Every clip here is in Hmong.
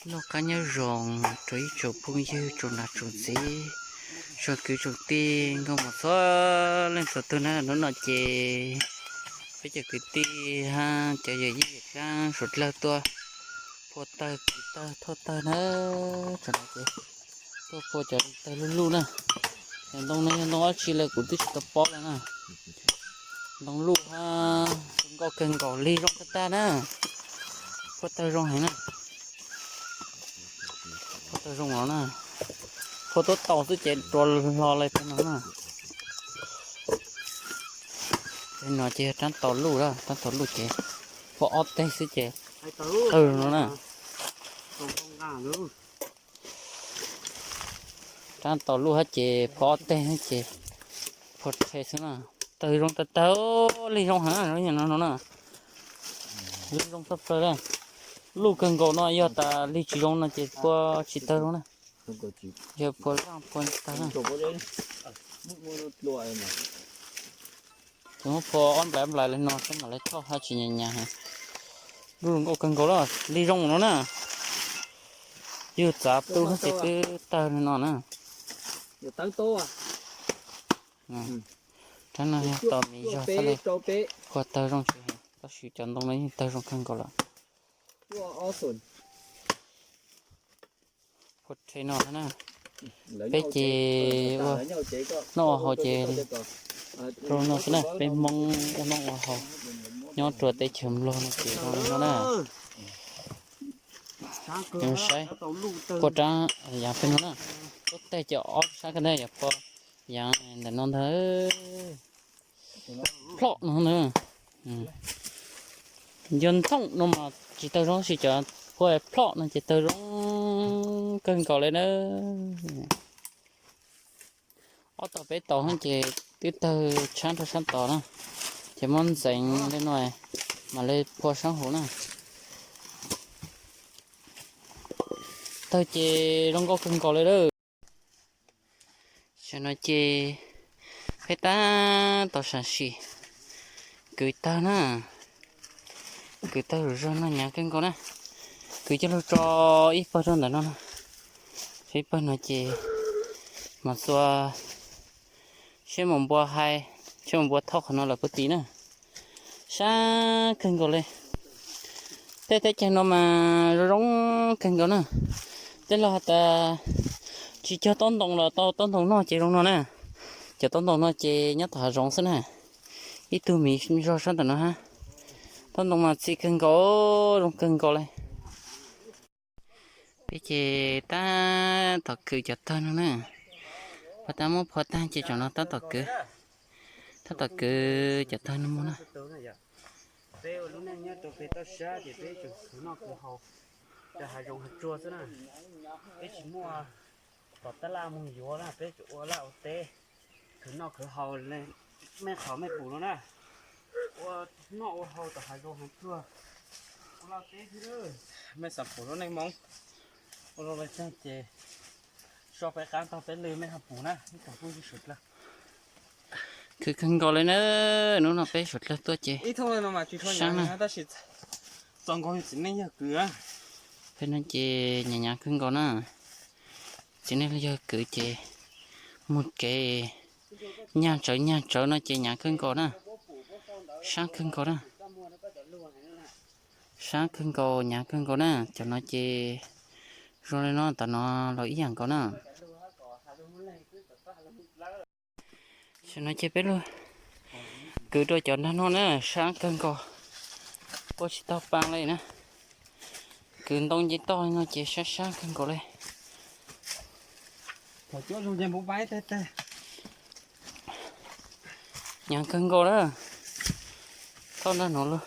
Noj qab nyob zoo rau ib tsoom phooj ywg tsoom nam tsoom txiv, tsoom kwv tsoom tij nkauj muam txhua leej txhua tus na. Hnub no ces peb cov kwv tij hab cov yawm yij yawm dlaab suav dlawg tuaj phua tawg, kwv tawg, thauj tawg na. Tsoom no ces tuaj phua cov tawg luj luj na. Cov ntoo no yog ntoo dab tsi lawm kuv twb tsis tau paub lawm na. Ntoo luj hab zoo nkauj kawg nkaus, lig zoo tag tag na. Phua tawg zoo heev na. Phua tawg zoo no na. Phua tuab taus xwb ces rua hlo li peg no na. Peg no ces yog rab taus luj, rab taus luj ces phua ob teg xwb ces tawg no na. Rab taus luj hab ces phua ob teg ces phua rhe xwb na. Tawg zoo tag tag, lig zoo heev no na. Lig zoo tag plaws li. Luj kawg nkaus no yog tas lig tsis zoo no ces phua tsis tawg zoo na. Yog phua zaaj phua tawg na. Ces muab phua ob nplais ob nplais li no xwb mam li thauj hab tsis nyas nyas heev. Luj zoo nkauj kawg nkaus li, lig zoo no na. Yug txav tu ces twb tawg li no na. Rab no yog tau me zog txhaj li phua tawg zoo tsis heev, tab sis cov ntoo no yeej tawg zoo kawg nkaus lawm. Phua rhe no na. Peb ces ua noj ua haus ces rau no xwb na, peb Hmoob ua noj ua haus nyob rua teb chaws Nplog no ces zoo li no na. Saib, phua rab yaav peg no na, tuab teg ces ob sab kawg ntag, yog phua yaav ntawm no ntag. Plhom no na, yog nthooj no mas tsis tawg zoo, tab sis cov phua plhom no ces tawg zoo kawg nkaus li na. Ob tog peb tog ces twb tawg tshab rau sab tod na, ces muab ntxeev li no mam li phua sab hauv na. Tawg ces zoo nkauj kawg nkaus li lawm. Tam no ces peb tab tom sam sim kwv tawg na, kwv tawg lug zog no hnyav kawg nkaus na. Kwv coj lug tso ib pawg rau ntawm no, tso ib pawg no ces mam txua seb mus npua hais, seb mus npua thauj qhov no lawm puag tid na. Sab kawg nkaus li. Tej teb chaws no mas zoo zoo kawg nkaus na. Tej laug has tas tsis cog taub ntoo los tau taub ntoo noj ces zoo no na. Cov taub ntoo no ces nyob tom hav zoov xwb na. Ib tug miv zog sab ntawm no hab. Taub ntoo mas txi kawg nkaus, zoo kawg nkaus li. Peb ces tab tom kwv cov tawg no na. Phua tag, muab phua tag ces tsam no tab tom kwv, tab tom kwv cov tawg no mus na. Peb ua lub neej nyob rau pem toj siab ces peb tseem khwv noj khwv haus rau hav zoov hav tsuag xwb na. Peb tsis muaj tom tab laj moog yuav na, peb tseem ua laj ua teb, khwv noj khwv haus, mej qhov mej pum no na. Ua noj ua haus tom hav zoov hav tsuag, ua laj teb xwb. Mej xav pum lub neej Hmoob ua laj teb ces so peb qab taug peb lw mej ho pum na ib tsoom phooj ywg suav dlawg. Khwv kawg nkaus li na, hnub no peb suav dlawg tuaj ces sab na. Tab sis txaus nkaus txiv neej yawg kwv. Peb no ces hnyav hnyav kawg nkaus na. Txiv neej yawg kwv ces mus kev nyag tsawv nyag tsawv no ces hnyav kawg nkaus na. Sab kawg nkaus na. Sab kawg nkaus, hnyav kawg nkaus na. Cov no ces zoo li no, tom no los ib yam nkaus na. Tam no ces peb lug kwv rau cov nrag no na, sab kawg nkaus, ua tsis tau pa li na. Kwv ntoo nce toj li no ces sab sab kawg nkaus li. Hnyav kawg nkaus na. Thauj nrag no lug.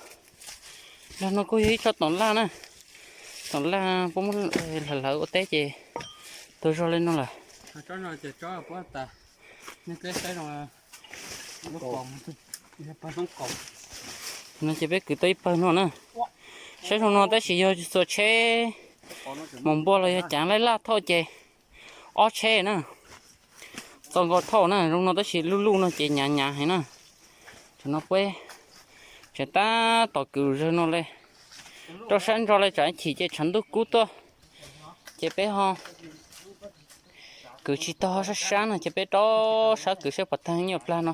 Nrag no kuj yog ib tsob toom laj na. Toom laj puab muab hlawv hlawv ua teb ces tuag zog li no lawm. No ces peb kwv tau ib pawg no na. Saib zoo no tab sis yog txhua tsheb mus npua los yog cav laij laj thauj ces ob tsheb na. Txaus nkaus thauj na, zoo no tab sis luj luj no ces hnyav hnyav heev na. Tam no peb tseem tab tom kwv zawg no li. Rau sab ntso li tsam chim ces tshav ntuj kub tuaj Ces peb ho kwv tsis tau sab sab no ces peb rov sab kwv sab pov tag nyuam plag no.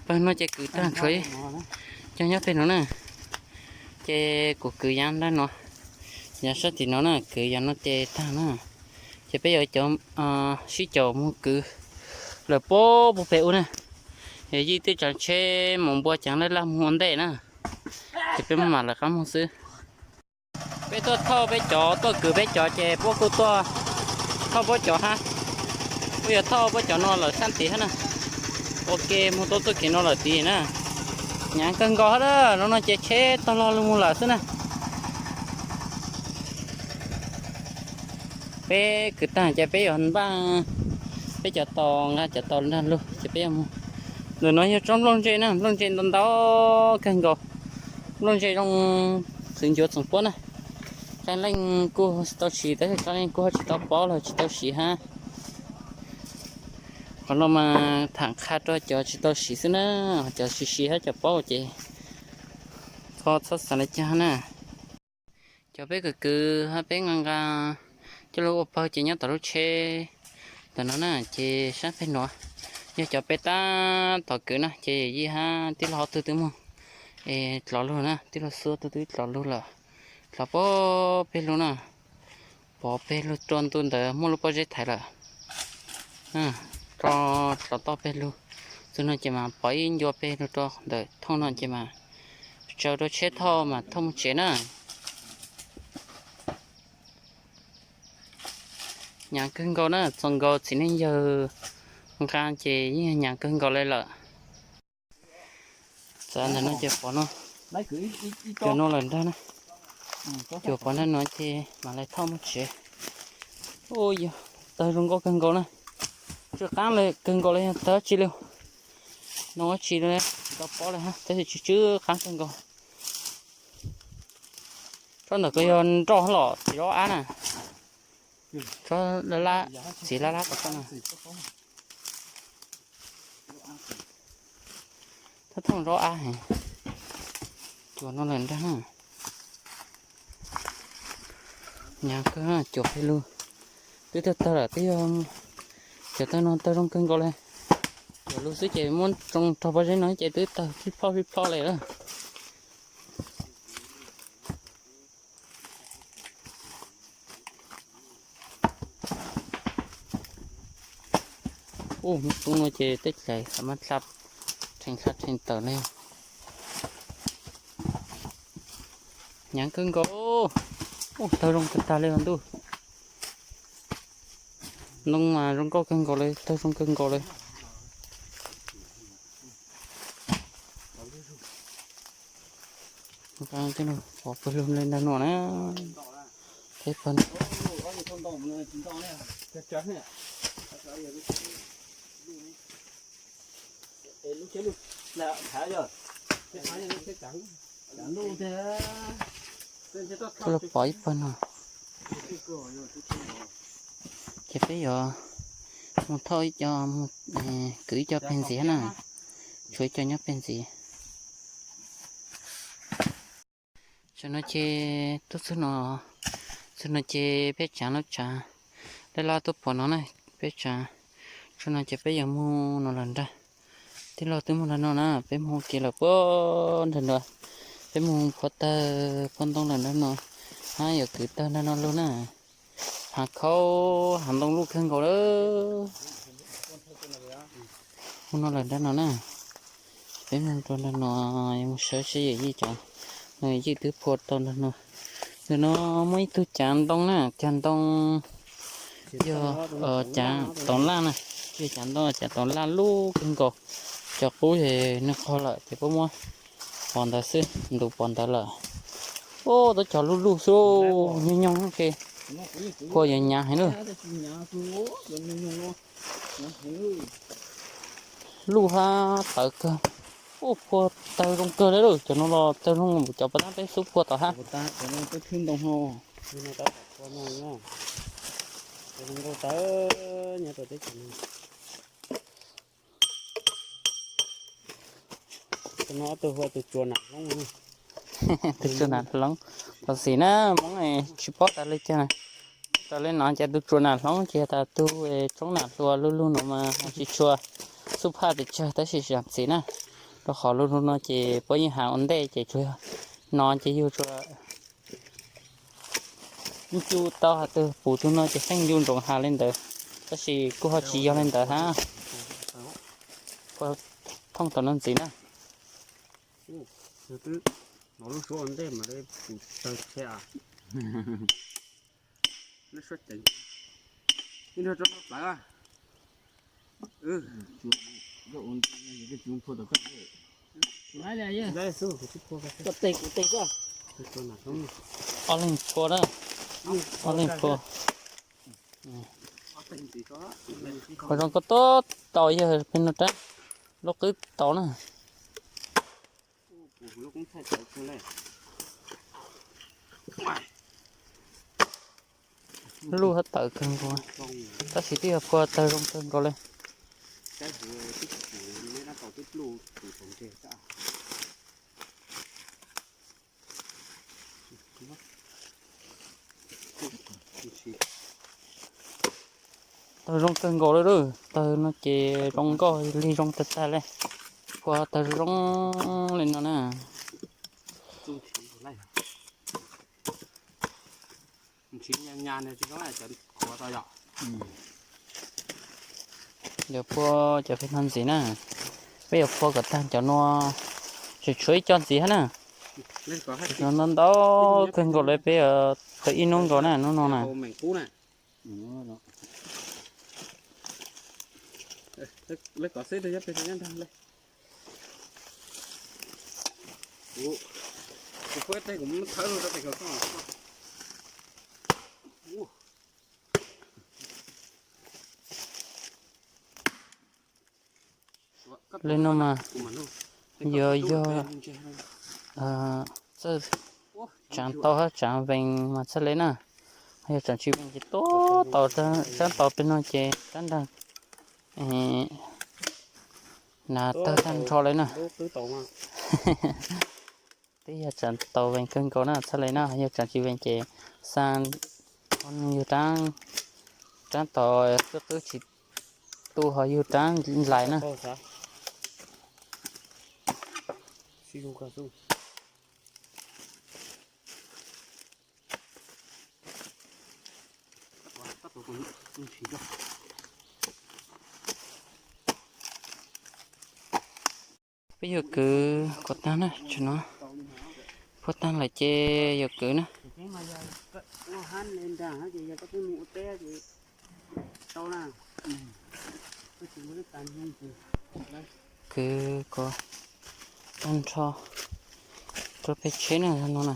Pawg no ces kwv tag tshuav ib co nyob pem no na. Ces kuv kwv yav nrag no, yav sab tim no na, kwv yav no ces tag na. Ces peb yuav cov sib caum mus kwv lawm puag puag pem ub na. Yog yij twb tsav tsheb mus npua ceev laj laj mus ua ntej na, ces peb mam lawv qab mus xwb. Peb tuaj thauj peb cov, tuaj kwv peb cov ces puab kuj tuaj thauj puab cov hab. Puab yuav thauj puab cov no lawm sab tid hab na. Ua ke mus tau txoj kev no lawm tid na. Hnyav kawg nkaus hab na, no no ces tsheb taug log lug mus lawm xwb na. Peb kwv tag ces peb yuav npaj peb cov taus, nqa cov taus nrag lug ces peb yuav mus. Ntawm no yog tsob nplooj ntseg na, nplooj ntseg ntau ntau kawg nkaus. Nplooj ntseg zoo xwv ncuav txoom puab na. Qee leej kuj tau siv tab sis qee leej kuj ho tsis tau paub los tsis tau siv hab. Qhov no mas tham qha rau cov tsis tau siv xwb na, cov siv siv hab cov paub ces koj txhob xav li cas na. Cov peb kwv kwv hab peb nqa nqa coj lug ua pawg ces nyob tom lub tsheb ntawm no na, ces sab peg nuav yog cov peb tab tom kwv na, ces yij hab tij laug ob tug twb mus es dlov lug na, tij laug xub ob tug twb dlov lug lawm, dlov puag peg lug na, pov peg lug rua ntu ntawd muaj lub pob zeb thaiv lawm. Rua dlov toj peg lug, txug no ces mas pov ib ncua peg lug rua ntawm thooj no ces mas tsaws rua tsheb thauj mas thauj mus tsev na. Hnyav kawg nkaus na, txoos nkaus txiv neej yawg nqa ces yeej hnyav kawg nkaus li lawm. Txav ntawm no ces pov no, cuam no lawm nrag na, cuam pov nrag no ces mam li thauj mus tsev. Ua yog tawg zoo nkauj kawg nkaus na, tsw qaab li kawg nkaus li, tawg dab tsi li, noo dab tsi li tsis tau paub li hab, tab sis tsw tsw qaab kawg nkaus. Tsob ntawm ko yog nroj los txiv zaub ab na, tsob lab lab, txiv lab lab tom ko na. Thab thooj zaub ab heev. Cuam no lawm nrag na. Hnyav kawg, cuam peg lug twb tawg tawg lawm, twb yog cov tawg no tawg zoo kawg nkaus li. Cuam lug xwb ces muab tsoo rau pob zeb no ces twb tawg fij plhoj fij plhoj li lawm. Ub, hnub tub no ces tej dlaim qhov mab dlha rhees dlha rhees tawm li. Hnyav kawg nkaus. Ub, tawg zoo kawg tag li os ntuj. Ntoo mas zoo nkauj kawg nkaus li, tawg zoo kawg nkaus li. Pov pawg lug li ntag no na. Peb pawg. Coj lug pov ib pawg no. Ces peb yuav mus thauj ib co, mus kwv ib co peg ntxiv na. Tshuav ib co nyob peg ntxiv. Tam no ces tuaj txug no, txug no ces peb tsaav lub tsaav, dej laj tuaj pov no na, peb tsaav. Txug no ces peb yuav mus no lawm nrag. Tij laug twb mus nrag no na, peb mus ua ke lawm puag nrag no. Peb mus phua tawg phua ntoo lawm nrag no, hab yuav kwv tawg nrag no lug na. Hav khaub hav ntoo luj kawg nkaus lawm. Mus no lawm nrag no na. Peb mus rau nrag no, yuav mus saib seb yawm yij cov no, yawm yij twb phua tau nrag no. Ntawm no muaj ib tug cav ntoo na, cav ntoo yog cav toov laj na, yog cav ntoo cav toov laj luj kawg nkaus. Cov qub ces nws qog lawm ces puab muab pov ntawd xwb, ntus pov ntawd lawm. Ub, tab cov luj luj xwb, nyoog nyoog ces phua yuav hnyav heev na. Luj hab tawv kawg. Ub, phua tawg zoo kawg li lawm, cov no los tawg zoo, cov puas tab peb xub phua tom hab. Tus tsuas nam hloov, tam sim na Hmoob tsis paub tas li cas na. Raws li no ces tus tsuas nas hlob ces tas tus tsob nas hluas lug lug no mas tsis tshua xub phaj pes tsawg tab sis tsis txim na, rau qhov lug lug no ces puab yeej has ua ntej ces tsuas no ces yug tsuas ncu tau has twg pum tug no ces pheej ncu ntsoov has li ntawd, tab sis kuj ho tsis yog li ntawd hab. Thooj tom no ntxiv na. Ob leeg phua na, ob leeg phua. Qhov zoo koj tuaj tau yog peb no rab lub qwb tau na. Luj hab tawv kawg nkaus, tab sis twb yog phua tawg zoo kawg nkaus li. Tawg zoo kawg nkaus li lawm, tawg no ces zoo nkauj li zoo tag tag li, phua tawg zoo li no na. Yuav phua cov pem no ntxiv na, peb yuav phua kom tag cov no, tseem tshuav ib co ntxiv hab na. Ntau ntau kawg nkaus li, peb yuav tau ib hnub nkaus na hnub no na. Li no mas yuav yog txawj tsaav tau hab tsaav vees mas txhaj le na. Yog tsaav tsis vees ces tuab tau, tsab tau pem no ces tsab nraag na tawg tag nrho li na. Twb yog tsaav tau vees kawg nkaus na txhaj le na, yog tsaav tsis vees ces xa yug rab, rab tau xwb qwb tsis tu ho yug rab nlais na. Peb yuav kwv kom tag na, tseem no phua tag lawm ces yuav kwv na. Kwv kom tag nrho rau peb tsheb na no na.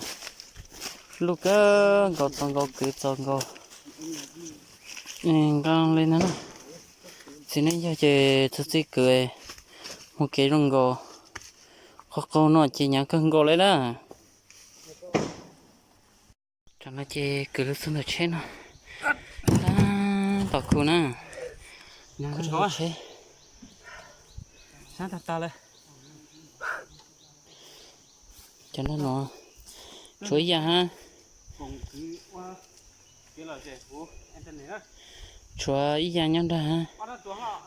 Luj kawg nkaus txaus nkaus kwv txaus nkaus nqaa li no na. Txiv neej yog ces txhua txij kwv mus kev zoo nkaus, qhov qaug no ces hnyav kawg nkaus li na. Tam no ces kwv lug txug ntawm tsheb no, tab tom khu na. Tsheb cov no no tshuav ib yaam hab, tshuav ib yaam nyob nrag hab,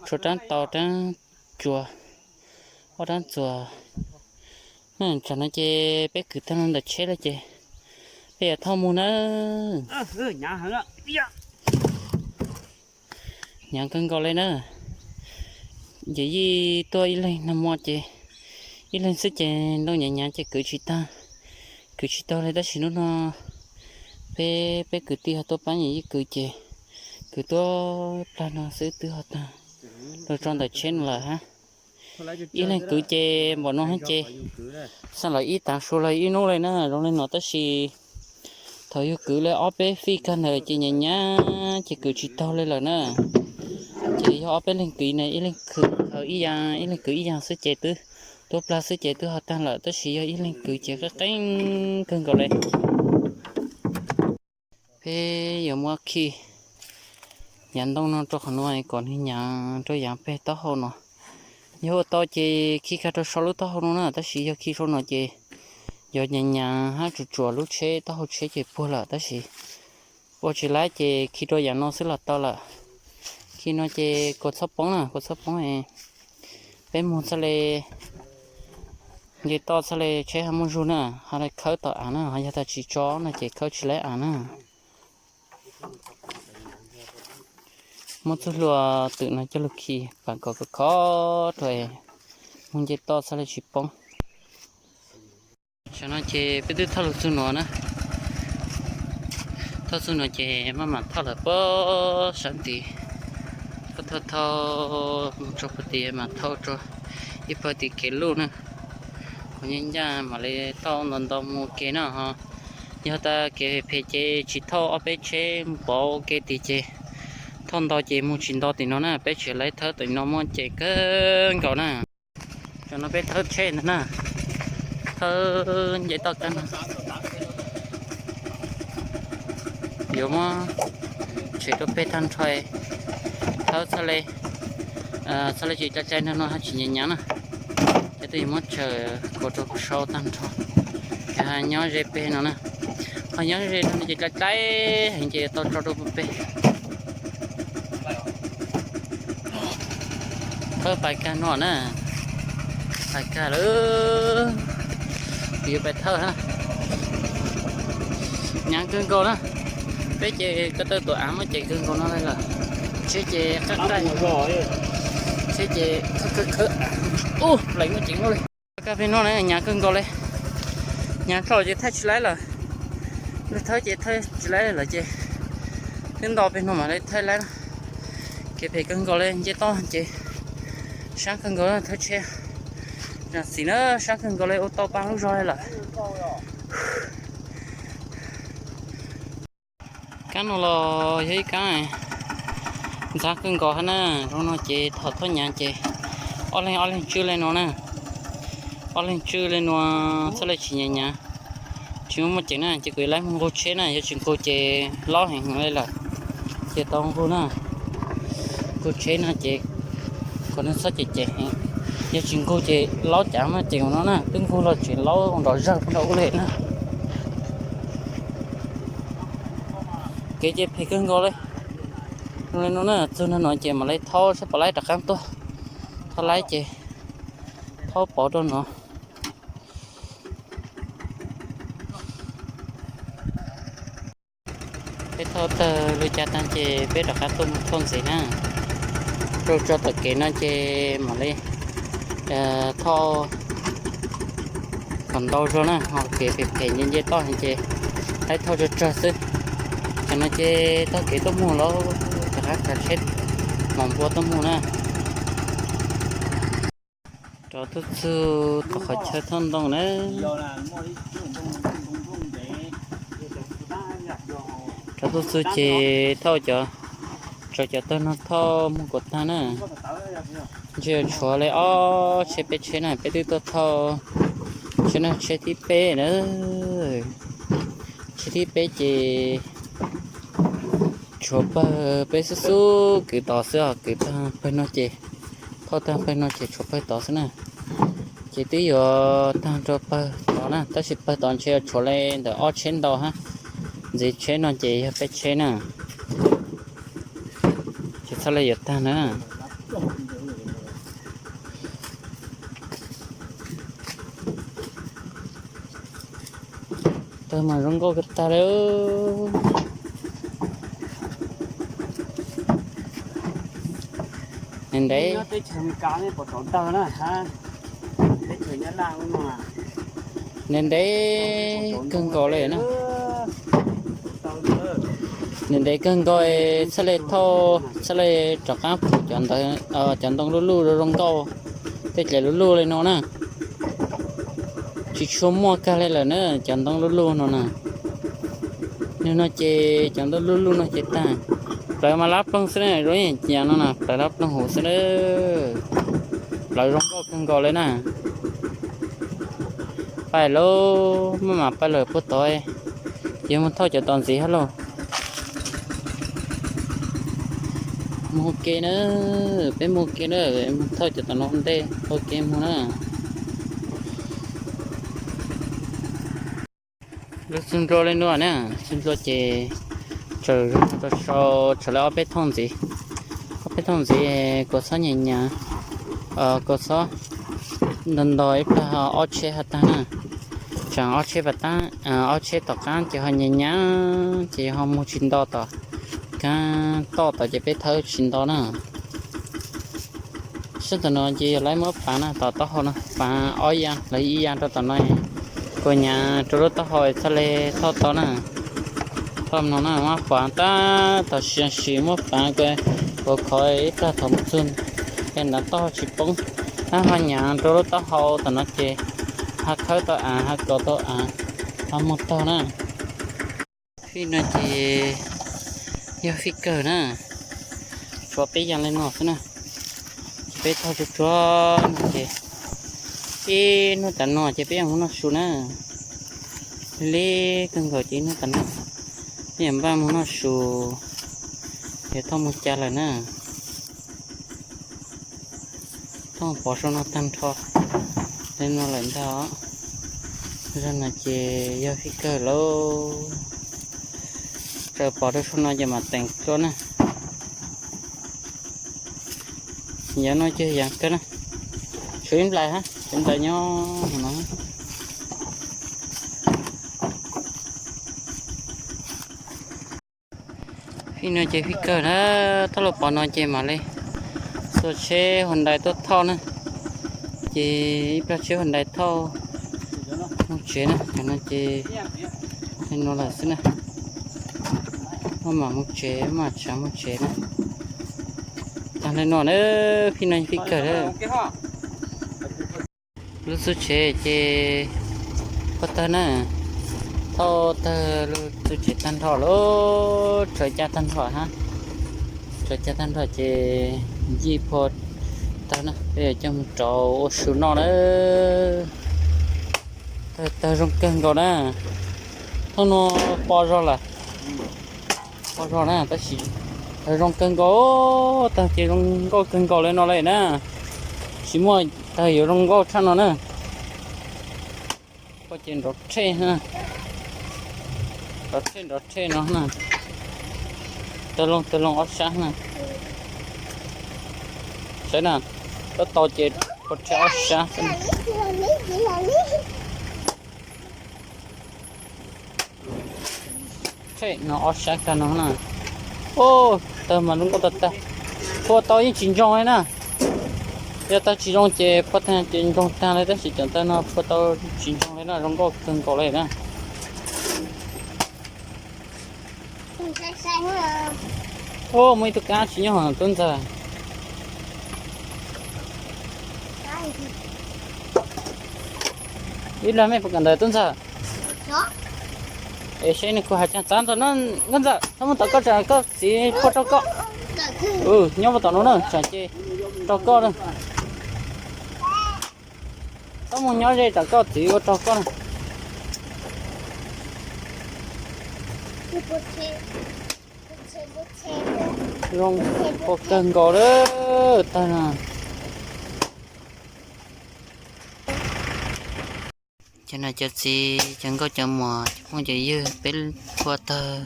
tshuav rab tau rab tsuas, ob rab txuas. Tam no ces peb kwv tag ntawm tsheb lawm ces peb yuav thauj mus na. Hnyav kawg nkaus li na. Ces yeej tuaj ib leeg nag hmo ces ib leeg xwb ces ntoo hnyav hnyav ces kwv tsis tag, kwv tsis tau li tab sis hnub no peb, peb kwv tij ho tuaj pab nyuam yeej kwv ces kwv tuaj plag no xwb twb ho tag rau tso ntawm tsheb no lawm hab. Ib leeg kwv ces npaum no hab ces xaa lawm ib taav su lawm ib hnub li na zoo li no tab sis thaum yug kwv li ob peb fij kag ntawd ces hnyav hnyav ces kwv tsis taug li lawm na. Ces yog ob peb leeg kwv ne, ib leeg kwv ib yaam, ib leeg kwv ib yaam xwb ces twb tuab plag xwb ces twb ho tag lawm tab sis yog ib leeg kwv ces qeeb qeeb kawg nkaus li. Peb yuav muab khi yav ntoo no rau qhov no kom nws hnyav rau yaav peg taub hau no. Yog ua tau ces khi kag rau sau lub taub hau no na tab sis yog khi sau no ces yuav hnyav hnyav hab tsuas tsuas lub tsheb taub hau tsheb ces puag lawm tab sis ua Ua tsis laib ces khi rau yam no xwb los tau lawm. Khi no ces kuv txhob poob na, kuv txhob poob. Peb mus txhaj le nce toj txhaj le tsheb ho muaj zug na, ho le khawb tau av na, ho yog tas tsis tso no ces khawb tsis laib av na. Muab txuj hlua twm no coj lug khi pas kom khov khov rau mus nce toj txhaj le tsis poob. Tam no ces peb twb thauj lug txug nuav na. Thauj txug nuav ces maj mam thauj lawm puag sab tid. Thauj thauj thauj mus txug puag tid mas thauj rua ib pawg tim kev luj na. Kuv nyob ncaj mam li thauj nto nto mus ua ke na ho. Yog tas kev phem ces tsis thauj ob peb tsheb mus pov ua ke tid ces thauj nto ces mus tsis nto tim no na, peb tseem laib thawb tim no muaj ceem kawg nkaus na. Tam no peb thawb tsheb ntawd na, thawb nce toj kab no. Yuav muab tshem rau peg tag nrho, thawb txhaj le, txhaj le tsis cai cai no no ho tsis nyav nyav na. Ces twb yuav muab tshem kuas rau sau tag nrho. Ces ho nyob ze peg no na, ho nyob ze no ces cai cai heev ces yuav tau tso rau peg. Thawb pais kag no na, pais kag lawm, kuv yuav pais thawb na. Nyav kawg nkaus na, peb ces ko taw tuam av muaj ceem kawg nkaus no li lawm. Tsheb ces qab qab, tsheb ces khawb khawb khawb, ub, pleev muaj ceem luaj li. Kag peg no na, nyav kawg nkaus li. Nyav tso ces thaij tsis laib lawm, lub thawb ces thaij tsis laib lawm ces twb nto peg no mam li thaij laib na. Kev phem kawg nkaus li, nce toj ces sab kawg nkaus thawb tsheb. Zaum xis na sab kawg nkaus li, ua tau pa lub zog li lawm. Kab no los yog ib kab ntxhab kawg nkaus hab na. Zoo no ces thaum thauj nyav ces ob leeg ob leeg tswj li no na, ob leeg tswj li no txhaj le tsis nyav nyav, tsis muaj muaj ceem na. Ces kuv yuav laib mus nqug tsheb na, yog tsis nqug ces laub heev heev li lawm, ces tau nqug na. Nqug tsheb no ces kom nws txhob ceem ceem heev, yog tsis nqug ces laub cav muaj ceem no na, twb nqug los tseem laub nrov zawg puag nram ub li na. Kev ces phem kawg nkaus li. Zoo li no na, txug no no ces mam li thaub sab pov laib rov qab tuaj, thaub laib ces thaub pov rau no. Peb thauj tag lub cav taag ces peb rov qab tuaj mus thauj ntxiv na. Rau tso tom kev no ces mam li thauj kom ntau zog na, ho kev phem phem nce nce toj ces laib thauj tsawg tsawg xwb. Tam no ces taug kev tuaj mus lawm, rov qab kav tsheb mom npua tuaj mus na. Rov tuaj txug tom qhov chaw thauj ntoo na. Rov tuaj txug ces thauj cov, tso cov tawg no thauj muag kom tag na. Ntshe yuav tshuav li ob tsheb peb tsheb na, peb twb tuaj thauj tsheb no tsheb thib peb na. Tsheb thib peb ces tshuav pawg peb xub xub kwv tod xwb os, kwv tag pawg no ces, thauj tag pawg no ces tshuav pawg tod xwb na. Ces twb yuav tag rau pawg tod na, tab sis pawg tod ntshe yuav tshuav li ntawm ob tsheb ntau hab. Ntxiv tsheb no ces yog peb tsheb na, ces txhaj li yuav tag na. Tawg mas zoo nkauj kawg tag li. Ntev ntev, ntev ntev kawg nkaus li na. Ntev ntev kawg nkaus, txhaj li thauj, txhaj li rov qab pum cov ntawd, cov ntoo luj luj zoo nkauj, tej dlaim luj luj li no na. Tsis tshua muaj kag li lawm na, cov ntoo luj luj no na. Nws no ces cov ntoo luj luj no ces tag. Plawv mas lab ploog xwb na, zoo ib yam no na, plawv lab ploog huv xwb na. Plawv zoo nkauj kawg nkaus li na. Pais lauj, maj mam pais lawm puag tod, yuav mus thauj cov tom ntxiv hab lauj. Mus ua ke na, peb mus ua ke na, mus thauj cov tom no ua ntej ua ke mus na. Lub txug ntua li no na, txug ntua ces Tsaws zoo rau sau, tsaws li ob peb thooj ntxiv, ob peb thooj ntxiv, kua txhob nyas nyas, kua txhob nto nto ib plag ob tsheb has tag na. Tsaws ob tsheb pas tab, ob tsheb tom qab ces ho nyas nyas ces ho mus tsis nto tom, kab toj tod ces peb thawb tsis nto na. Sab tom no ces yog lawv muab pav na, tom taub hau no pav ob ya, lawv ib ya rau tom no, kua nyas rau lub taub hau txhaj le thauj tau na. Thauj no na, muab pav tab tom sis sis muab pav kua, kua khov ib plag thaum mus txug, es ntav taub hau tsis poob. Tab ho nyas rau lub taub hau tom no ces ho khawb tau av, ho kov tau av, ho mus taug na. Fij no ces yog fij kawg na, tshuav peb yas li no xwb na. Ces peb thauj tsuag tsuag no ces ib hnub tas no ces peb yuav mus noj su na. Lig kawg nkaus ces ib hnub tas no peb yuav npaj mus noj su, yuav thauj mus cas lawm na. Thauj pov saum no tag nrho li no lawm ntag. Zag no ces yog fij kawg lauj. Tsaws pov rau saum no ces mam teem dua na. Yog no ces yog kawg na. Tshuav ib nplais hab, tshuav nplais nyob no. Fij no ces fij kawg na, thauj los pov no ces mam li xuas tsheb Hyundai tuaj thauj na. Ces ib plag tsheb Hyundai thauj mus tsev na, cov no ces li no lawm xwb na. Maj mam mus tsev, maj mam tshav mus tsev na. Tag li no na, fij no fij kawg na. Lub txuj tsev ces thauj tawg na, thauj tawg lub txuj tsev tag nrho lawm, tsaws caj tag nrho hab, tsaws caj tag nrho ces ncij phua tawg na, peb yuav coj mus rauv ua su noj na. Tawg, tawg zoo kawg nkaus na, thauj no pob zog lawm, pob zog na tab sis tawg zoo kawg nkaus, tawg ces zoo nkauj kawg nkaus li no li na, tsis muaj tawg yuav zoo nkauj tshaj no na. Pob ces nrov rhe, nrov rhe nrov rhe no na, tawg loo tawg loo ob sab na, saib na, tab tau ces pob rhe ob sab. Rhe no ob sab kag no na. Tawg mas zoo nkauj tag tag, phua tau yeej tsis ntsoog li na. Yog tawg tsis zoo ces phua tag ces ntsoog tag li, tab sis cov tawg no phua tau tsis ntsoog li na, zoo nkauj kawg nkaus li na. Muaj ib tug kab tsis nyob hauv tub ntxawg. Ib lag mej puas kam ntawd tub ntxawg? Es seb nws kuj hais tsaag txav ntxawg no, nkauj ntxawg, txhob mus tom koj, tsam koj txiv phua raug koj. Nyob puag tom no na, tsam ces raug koj na. Txhob mus nyob ze tsam koj txiv ua raug koj na. Zoo kawg nkaus lawm tag na. Cov nam cov txiv, cov nkauj cov muam, cov phooj cov ywg, peb phua tawg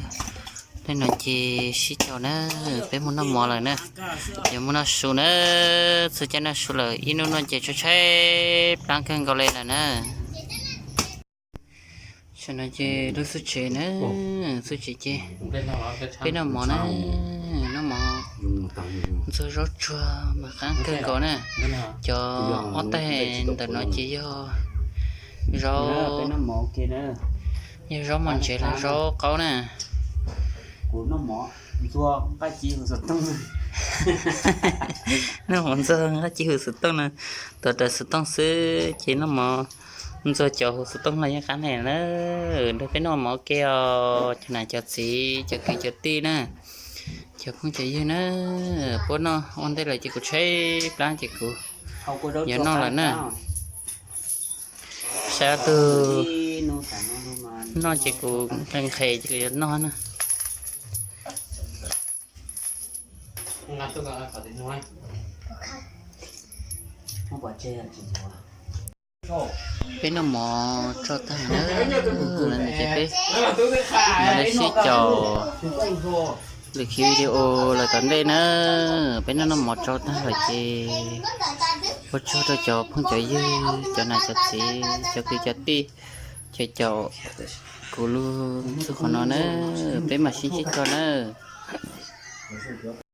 li no ces sib caum na, peb mus noj mov lawm na, yuav mus noj su na. Txug caij noj su lawm, ib hnub no ces tshaib tshaib plab kawg nkaus li lawm na. Tam no ces lub txuj tsev na, txuj tsev ces peb noj mov na, noj mov ntxuag zaub tsuag mas qab kawg nkaus na. Cov ob tais ntawm no ces yog zaub, yog zaub mos ntsev los zaub qaub na. Noj mov ntxuag nqaij ci huv xov tooj na, tuav rawv xov tooj xwb ces noj mov ntxuag cov huv xov tooj los yeej qab heev na. Nrog peb noj mov ua ke os cov nam cov txiv, cov kwv cov tij na, cov phooj cov ywg na. Puab noj ua ntej lawm ces kuv tshaib plab ces kuv yuav noj lawm na. Saib ob tug noj ces kuv nqhis nqhis ces kuv yuav noj na. Peb noj mov tsau tag na, ces peb mam li sib caum lwm khiv video lawm tom ntej na. Peb noj noj mov tsau tag lawm ces ua tsaug rau cov phooj cov ywg, cov nam cov txiv, cov kwv cov tij, cov caum kuv lub txuj qhov no na. Peb mam sib ntsib dua na.